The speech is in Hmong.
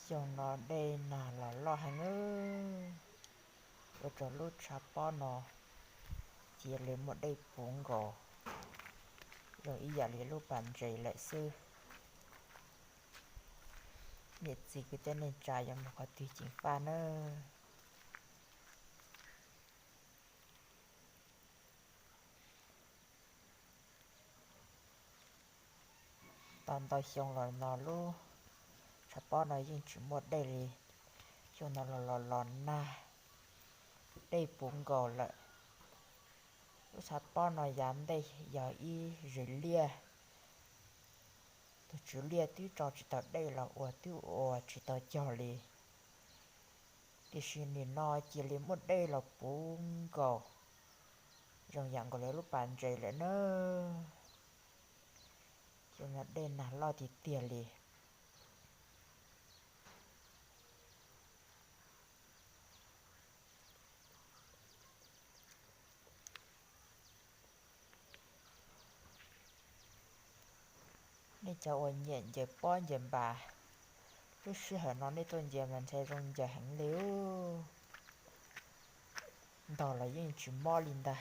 Xyoo no dej nag los loj heev, ua rau lub tshav pob no cia li muaj dej puv nkaus, zoo ib yam li lub pas ntses lawm xwb. Niam txiv kwv tij neej tsa yuav mus qhov twg ceev faj nawb. Tau ntau xyoo los no lub tshav pob no yeej tsis muaj dej li. Xyoo no los los los nag, dej puv nkaus lawm. Lub tshav pob no yav ntej yog ib zes liaj, tus tswv liaj twb tso tsis tau dej los ua twb ua tsis tau cog li. Tiam sis nim no cia li muaj dej los puv nkaus, zoo yam nkaus li lub pas ntses lawm nawb. Xyoo no dej nag loj tiag tiag li. Nej cov uas nyiam ncaws pob ncaws npas, lub sij hawm no nej tuaj ncaws mas ntshai zoo ncaws heev li. Ntog los yeej tsis mob li ntag.